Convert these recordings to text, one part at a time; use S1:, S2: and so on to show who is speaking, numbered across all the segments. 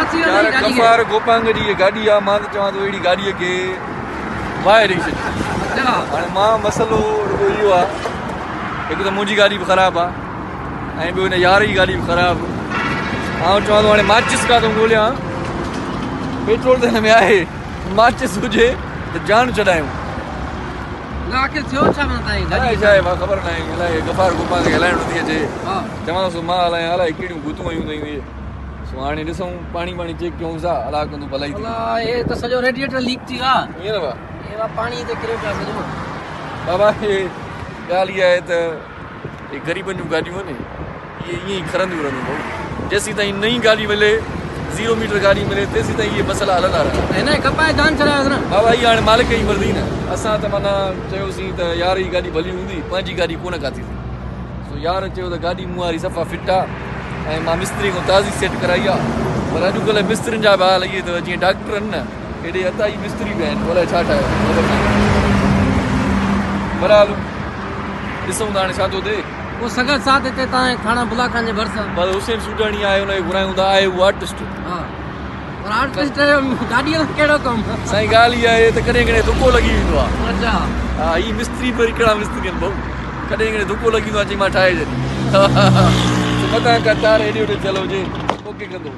S1: ڇا ٿي ويو
S2: يار
S1: گاڏي کي؟
S2: غفار گوپانگ جي هيء گاڏي آ، مان ته چوان ٿو اهڙي گاڏيء کي باهه ڏئي ڇڏجي.
S1: اڇا.
S2: هاڻي مان مسئلو رڳو اهو آ، هڪ ته منهنجي گاڏي به خراب آ ۽ ٻيو هن يار جي گاڏي به خراب. آئون چوان ٿو هاڻي ماچس ڪاٿو ڳوليان، پيٽرول ته هن ۾ آهي، ماچس هجي ته جان ڇڏايون.
S1: نه آخر ٿيو ڇا معنيٰ تائين گاڏي
S2: الائي ڇا آهي مان خبر ناهي الائي غفار گوپانگ کي هلائڻ نٿي اچي.
S1: ها.
S2: چوان ٿو مان هلايان الائي ڪهڙيون گتون هنيون اٿئي اهي. سو هاڻي ڏسون پاڻي ٻاڻي چيڪ ڪيون ٿا الله ڪندو ڀلائي ٿيندي.
S1: الله هي ته سڄو ريڊيئيٽر ليڪ ٿي ويو آ.
S2: ائين نه ڀا.
S1: هي وا پاڻي تي ڪريو پيو آ سڄو.
S2: بابا هي ڳالهه اها آهي ته هي غريبن جون گاڏيون آهن اهي ائين ئي کرنديون رهنديون ڀائو جيسين تائين نئين گاڏي ملي زيرو ميٽر گاڏي ملي تيسين تائين اهي مسئلا هلندا رهندا.
S1: هن کي کپائي جان ڇڏايوس نه.
S2: بابا هي هاڻي مالڪ جي مرضي نه اسان ته معنيٰ چيوسين ته يار هي گاڏي ڀلي هوندي پنهنجي گاڏي ڪونه ڪاتيسين سو يار چيو ته گاڏي مون واري صفا فٽ آ ۽ مان مستري کان تازي سيٽ ڪرائي آ پر اڄڪلهه مسترين جا به حال اهي اٿو جيئن ڊاڪٽر آهن نه اهڙي عطائي مستري به آهن الائي ڇا ٺاهيو اٿن خبر ناهي بهرحال ڏسون ته هاڻي ڇا ٿو ٿئي.
S1: پوء سگهڙ ساٿ هتي تان ٿاڻا بلا خان جي ڀرسان.
S2: بس حسين سوٽاڻي آهي ان کي گهرايون ٿا آهي اهو آرٽسٽ.
S1: ها پر آرٽسٽ گاڏي سان ڪهڙو ڪم.
S2: سائين ڳالهه اها آهي ته ڪڏهن ڪڏهن ڌڪو لڳي ويندو آهي.
S1: اڇا.
S2: ها هي مستري به وري ڪهڙا مستري آهن ڀائو ڪڏهن ڪڏهن ڌڪو لڳي ويندو آهي چئي مان ٺاهي ڇڏي. سو متان ڪا تار هيڏي هوڏي ٿيل هجي اوڪي ڪندو.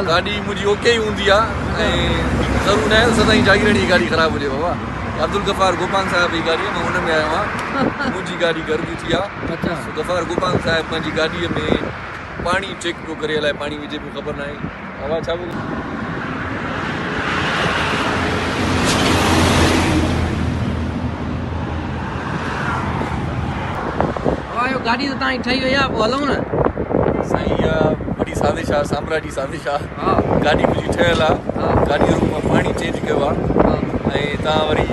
S2: گاڏي منهنجي اوڪي ئي هوندي آ ۽ ضرور ناهي ته سدائين جاگيراڻي جي گاڏي خراب هجي بابا عبدالغفار گوپانگ صاحب جي گاڏي مان ان ۾ آيو آهيان منهنجي گاڏي گهر بيٺي آ سو غفار گوپانگ صاحب پنهنجي گاڏي ۾ پاڻي چيڪ پيو ڪري الائي پاڻي وجهي پيو خبر ناهي هوا ڇا پيو
S1: هوا گاڏي ته تائين ٺهي وئي آ پوء هلون نه
S2: سائين اها وڏي سازش آ سامراجي سازش آ گاڏي منهنجي ٺهيل آ گاڏي رو مان پاڻي چينج ڪيو آ ۽ تان وري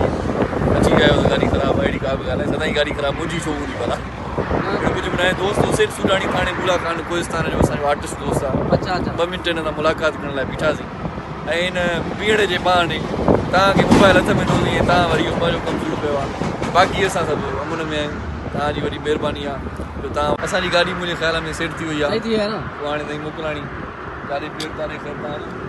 S2: اچي ويا آهيو ته گاڏي خراب آ اهڙي ڪا به ڳالهه ناهي سدائين گاڏي خراب منهنجي ڇو هوندي ڀلا اهڙو ڪجهه به ناهي دوست حسين سوڊاڻي ٿاڻي بولا خان ڪوهستان جو اسان جو آرٽسٽ دوست آ
S1: اچا اچا
S2: ٻه منٽ هن سان ملاقات ڪرڻ لاء بيٺاسين ۽ هن بيهڻ جي بهاني توهان کي موبائل هٿ ۾ ڏنوسين ۽ توهان وري اهو پنهنجو ڪم شروع ڪيو آ باقي اسان سڀ امن ۾ آهيون توهان جي وڏي مهرباني آ جو توهان اسان جي گاڏي منهنجي خيال ۾ سيٽ ٿي وئي آ
S1: صحيح ٿي وئي آ نه
S2: پوء هاڻي تائين موڪلاڻي جاڏي پير تاڏي خير توهان جي.